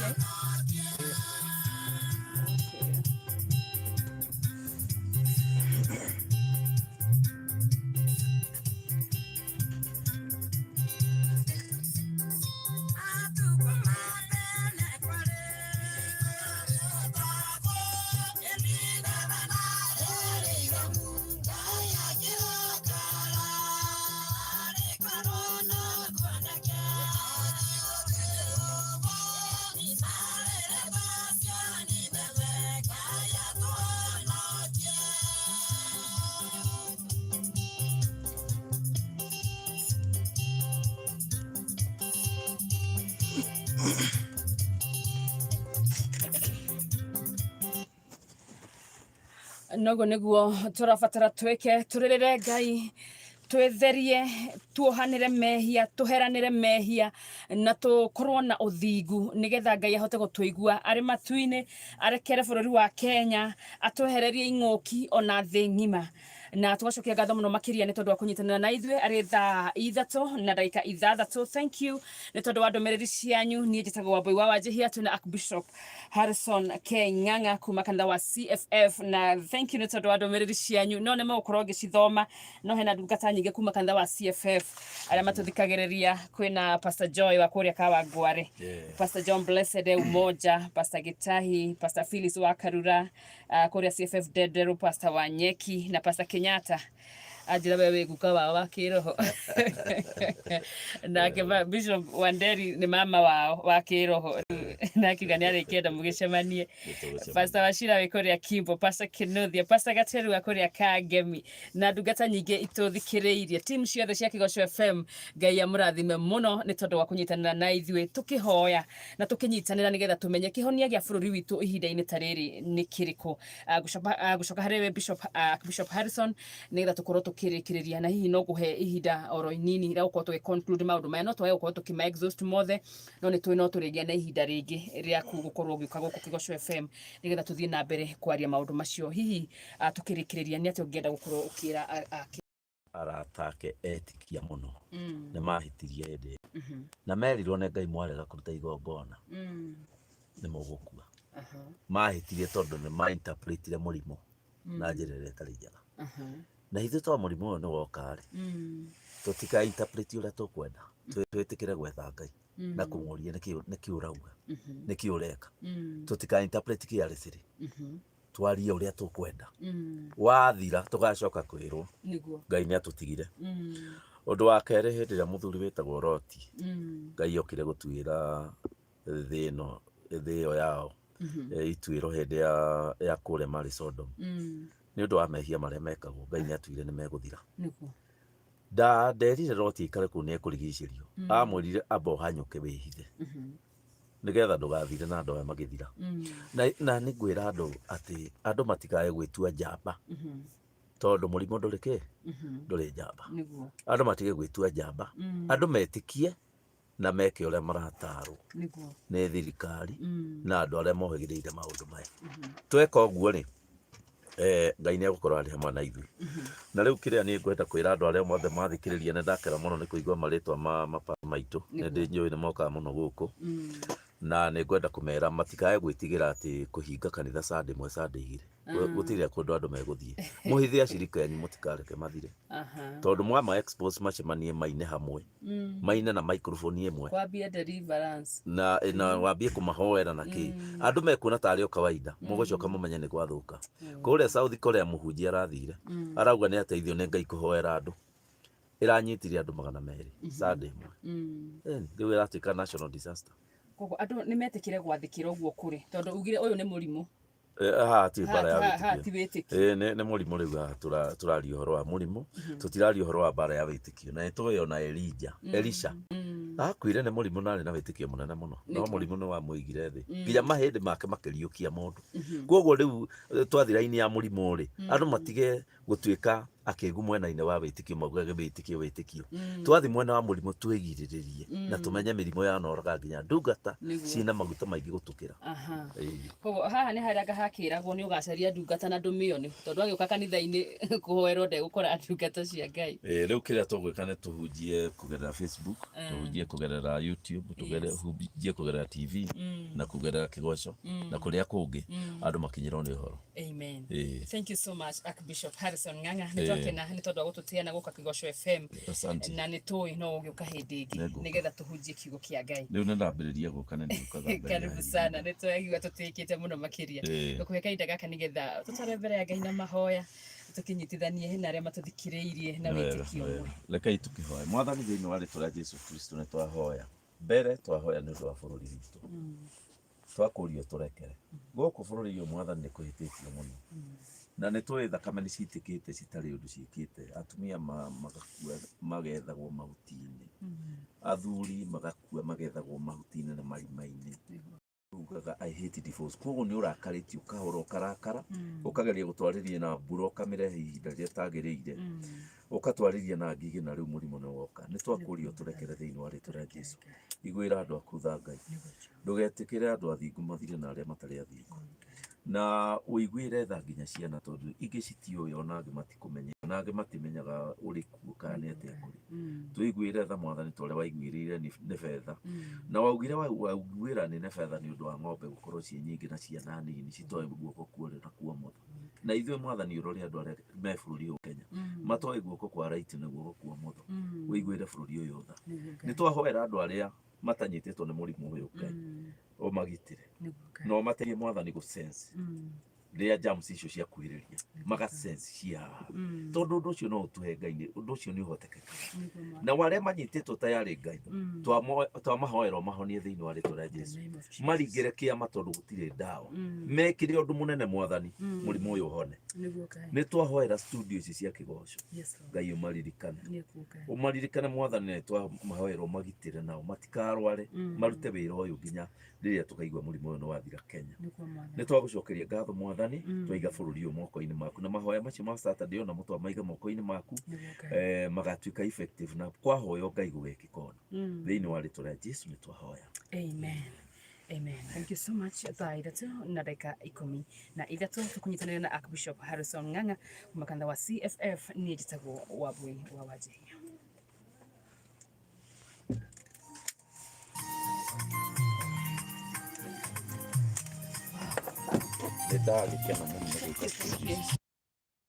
Okay. Noguo nĩguo tũrabatara twĩke, tũrĩrĩre Ngai, twĩtherie, tuohanĩre mehia, tũheranĩre mehia, na tũkorwo na ũthingu, nĩgetha Ngai ahote gũtũigua arĩ matu-inĩ, arekere bũrũri wa Kenya, atwehererie ing'ũki ona thĩ ng'ima. Na tũgacokia ngatho mũno makĩria nĩ tondũ wa kũnyitanĩra na ithuĩ arĩ thaa 3 na ndagĩka 6. Thank you nĩ tondũ wa ndũmĩrĩri cianyu. Niĩ njĩtagwo Wambui wa Wanjihia, twĩna Archbishop Harrison K Ng'ang'a kuma kanitha wa CFF, na thank you nĩ tondũ wa ndũmĩrĩri cianyu. No nĩ mũgũkorwo ngĩcithoma, no hena ndungata nyingĩ kuma kanitha wa CFF arĩa matũthikagĩrĩria. Kwĩna Pastor Joy wa kũrĩa Kawangware, Pastor John Blessed Umoja, Pastor Gitahi, Pastor Phyllis wa Karura, kũrĩa CFF Ndenderu, Pastor Wanyeki na Pastor Kenyatta anjĩra we wĩ guka wao wa kĩroho, nake Bishop Wanderi nĩ mama wao wa kĩroho, na akiuga nĩ arĩkĩenda mũgĩcemanie. Pastor Wachira wĩ kũrĩa Kimbo, Pastor Kinuthia, Pastor Gateru wa kũrĩa Kangemi, na ndungata nyingĩ itũthikĩrĩirie, team ciothe cia Kĩgoco FM, Ngai amũrathime mũno nĩ tondũ wa kũnyitanĩra na ithuĩ tũkĩhoya na tũkĩnyitanĩra nĩgetha tũmenye kĩhonia gĩa bũrũri witũ ihinda-inĩ ta rĩrĩ nĩ kĩrĩkũ. Ngũcoka harĩ we Bishop Harrison nĩgetha tũkorwo tũkĩrĩkĩrĩria, na hihi no ngũhe ihinda oro inini rĩa gũkorwo tũgĩ conclude maũndũ maya. No twage gũkorwo tũkĩma exhaust mothe, no nĩ tũĩ no tũrĩgĩa na ihinda rĩngĩ rĩaku gũkorwo ũgĩũka gũkũ Kĩgoco FM nĩgetha tũthiĩ na mbere kwaria maũndũ macio. Hihi tũkĩrĩkĩrĩria, nĩ atĩa ũngĩenda gũkorwo ũkĩra Arata ake etikia mũno nĩ mahĩtirie hĩndĩ ĩyo na merirwo nĩ Ngai, mwarega kũruta igongona nĩ mũgũkua. Mahĩtirie tondũ nĩ ma interpretire mũrimũ na njĩra ĩrĩa ĩtarĩ njega. Na ithuĩ to mũrimũ ũyũ nĩ woka rĩ, tũtika interpret ũrĩa tũkwenda, twĩtĩkĩre gwetha Ngai na kũmũria nĩkĩ ũrauga, nĩkĩ ũreka. Tũtika interpret kĩarĩcĩrĩ, twarie ũrĩa tũkwenda. Wathira tũgacoka kwĩrwo Ngai nĩ atũtigire. Ũndũ wa kerĩ, hĩndĩ ĩrĩa mũthuri wĩtagwo Loti, Ngai okire gũtuĩra thĩ ĩno, thĩ ĩyo yao ituĩro hĩndĩ ya kũrĩa marĩ Sodom, nĩ ũndũ wa mehia marĩa mekagwo, Ngai nĩ atuire nĩ megũthira. Nderire Loti aikare kũu nĩ ekũrigicĩrio. Amwĩrire amba ũhanyũke wĩhithe nĩgetha ndũgathire na andũ aya magĩthira. Na nĩ ngwĩra andũ atĩ andũ matikae gwĩtua njamba, tondũ mũrimũ ndũrĩ kĩ, ndũrĩ njamba. Andũ matige gwĩtua njamba, andũ metĩkie na meke ũrĩa maratarwo nĩ thirikari na andũ arĩa mohĩgĩrĩire maũndũ maya. Tweka ũguo rĩ, Ngai nĩ egũkorwo arĩ hamwe na ithuĩ. Na rĩu kĩrĩa niĩ ngwenda kwĩra andũ arĩa mothe mathikĩrĩria, nĩ ndakena mũno nĩ kũigua marĩtwa ma mapa maitũ, nĩ ndĩ njũĩ nĩ mokaga mũno gũkũ, na nĩ ngwenda kũmera matikae gwĩtigĩra atĩ kũhinga kanitha Sunday ĩmwe, Sunday 2. Gũtirĩ kũndũ andũ megũthiĩ. Mũhithe acirika anyu, mũtikareke mathire, tondũ mwama expose macemanie maine hamwe, maine na microphone ĩmwe, Kwambie deliverance. Na wambie kũmahoera na kĩ, andũ mekuona tarĩ o kawaida, mũgũcoka mũmenye nĩ gwathũka. Kũrĩa South Korea mũhunjia arathire arauga nĩ ateithio nĩ Ngai kũhoera andũ, ĩranyitire andũ 200 Sunday ĩmwe. Rĩu ĩratuĩka national disaster. Koguo andũ nĩ metĩkĩre gwathĩkĩra ũguo kũrĩ, tondũ ugire ũyũ nĩ mũrimũ. Haha ti mbara ya Haha wĩtĩkio. Ti wĩtĩkio. Nĩ mũrimũ. Rĩu haha tũraria ũhoro wa mũrimũ, tũtiraria ũhoro wa mbara ya wĩtĩkio. Na nĩtũĩ ona Elija, Elisha akuire nĩ mũrimũ na arĩ na wĩtĩkio mũnene mũno, no mũrimũ nĩ wamũigire thĩ nginya mahĩndĩ make makĩriũkia mũndũ. Koguo rĩu twathi raini ya mũrimũ rĩ, andũ matige Gũtuĩka akĩgu mwena-inĩ wa wĩtĩkio, maugage wĩtĩkio, wĩtĩkio. Twathi mwena wa mũrimũ twĩgirĩrĩrie na tũmenye mĩrimũ yanoraga nginya ndungata ciĩna maguta maingĩ gũtũkĩra. Ĩĩ. Koguo haha nĩ harĩa hakĩragwo nĩ ũgacaria ndungata na ndũmĩone, tondũ agĩũka kanitha-inĩ kũhoerwo ndegũkora ndungata cia Ngai. Ĩĩ, rĩu kĩrĩa tũgwĩka nĩ tũhunjie kũgerera Facebook, tũhunjie kũgerera YouTube, tũhunjie kũgerera TV na kũgerera Kĩgoco na kũrĩa kũngĩ andũ makinyĩrwo nĩ ũhoro. Amen. Ĩĩ. Thank you so much, Archbishop Harrison Ng'ang'a. Nĩ twakena nĩ tondũ wa gũtũtĩa na gũka Kĩgoco FM. Asante. Na nĩ tũĩ no ũgĩũka hĩndĩ ĩngĩ Nĩngũka. nĩgetha tũhunjie kiugo kĩa Ngai. Rĩu nĩ ndambĩrĩria gũka, nĩ ndĩũkaga mbere ya Karibu ihinda. sana, nĩ twaigua tũtĩkĩte mũno makĩria. Ngũkũhe kahinda gaka nĩgetha tũtware mbere ya Ngai na mahoya, tũkĩnyitithanie na arĩa matũthikĩrĩirie na Nĩ wega, wĩtĩkio nĩ wega. ũmwe. Rekei tũkĩhoe. Mwathani, thĩinĩ wa rĩtwa rĩa Jesu Kristo, nĩ twahoya mbere, twahoya nĩ ũndũ wa bũrũri witũ, twakũrio tũrekere gũkũ bũrũri ũyũ. Mwathani, nĩ kũhĩtĩtio mũno na nĩ tũĩ thakame nĩ citĩkĩte citarĩ ũndũ ciĩkĩte, atumia magakua magethagwo mahuti-inĩ, athuri magakua magethagwo mahuti-inĩ na marima-inĩ. Ugaga, "I hate divorce." Koguo nĩ ũrakarĩtio, ũkahũra, ũkarakara, ũkageria gũtwarĩria na mbura, ũkamĩrehe ihinda rĩrĩa ĩtagĩrĩire, ũkatwarĩria na ngigĩ, na rĩu mũrimũ nĩ woka. Nĩ twakũria ũtũrekere thĩinĩ wa rĩtwa rĩa Jesu. Iguĩra andũ aku tha, Ngai. Ndũgetĩkĩre andũ athingu mathire na arĩa matarĩ athingu, na ũiguĩre tha nginya ciana, tondũ ingĩ citiũĩ, ona angĩ matikũmenya, ona angĩ matimenyaga ũrĩ kuo kana nĩ atĩa kũrĩ. Tũiguĩre tha, Mwathani, ta ũrĩa waiguĩrĩire nĩ betha, na waugire waiguĩra nĩ betha nĩ ũndũ wa ng'ombe gũkorwo ciĩ nyingĩ na ciana nini citoĩ guoko kwa ũrĩo na kwa ũmotho. Na ithuĩ, Mwathani, ũrore andũ arĩa me bũrũri ũyũ Kenya matoĩ guoko kwa right na guoko kwa ũmotho. Ũiguĩre bũrũri ũyũ tha. Nĩ twahoera andũ arĩa matanyitĩtwo nĩ mũrimũ ũyũ, Ngai, ũmagitĩre na ũmateithie, Mwathani, gũ sense rĩrĩa germs icio ciakuhĩrĩria, maga sense cia haha, tondũ ũndũ ũcio no ũtũhe, Ngai, ũndũ ũcio nĩ ũhotekekaga. Na arĩa manyitĩtwo tayarĩ, Ngai, twamahoera ũmahonie thĩinĩ wa rĩtwa rĩa Jesu, maringĩre kĩama, tondũ gũtirĩ ndawa. Mekĩre ũndũ mũnene, Mwathani, mũrimũ ũyũ ũhone. Nĩ twahoera studio ici cia Kĩgoco, Ngai, ũmaririkane, ũmaririkane, Mwathani. Nĩ twamahoera ũmagitĩre nao matikarware, marute wĩra ũyũ nginya rĩrĩa tũkaigua mũrimũ ũyũ nĩ wathira Kenya. Nĩ twagũcokeria ngatho, Mwathani. Twaiga bũrũri ũyũ moko-inĩ maku, na mahoya macio ma Saturday ona twamaiga moko-inĩ maku, magatuĩka effective, na kwahoywo, Ngai, gũgekĩka ona thĩinĩ wa rĩtwa rĩa Jesu nĩ twahoya. Amen. Amen. Thank you so much. Thaa 3 na ndagĩka 13 tũkũnyitanĩra na Archbishop Harrison Ng'ang'a kuma kanitha wa CFF. Niĩ njĩtagwo Wambui wa Wanjihia. Nĩ ndagĩkena mũno nĩ gũka studio.